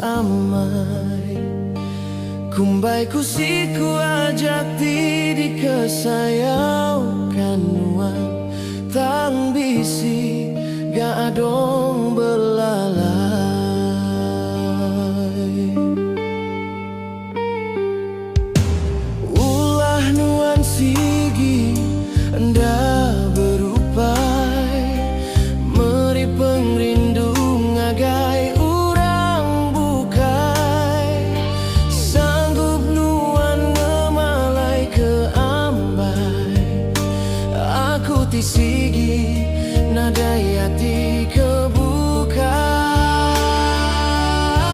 amai. Kumbai ku siku aja ti dikesayau ka nuan. Tang bisi ga adong belama.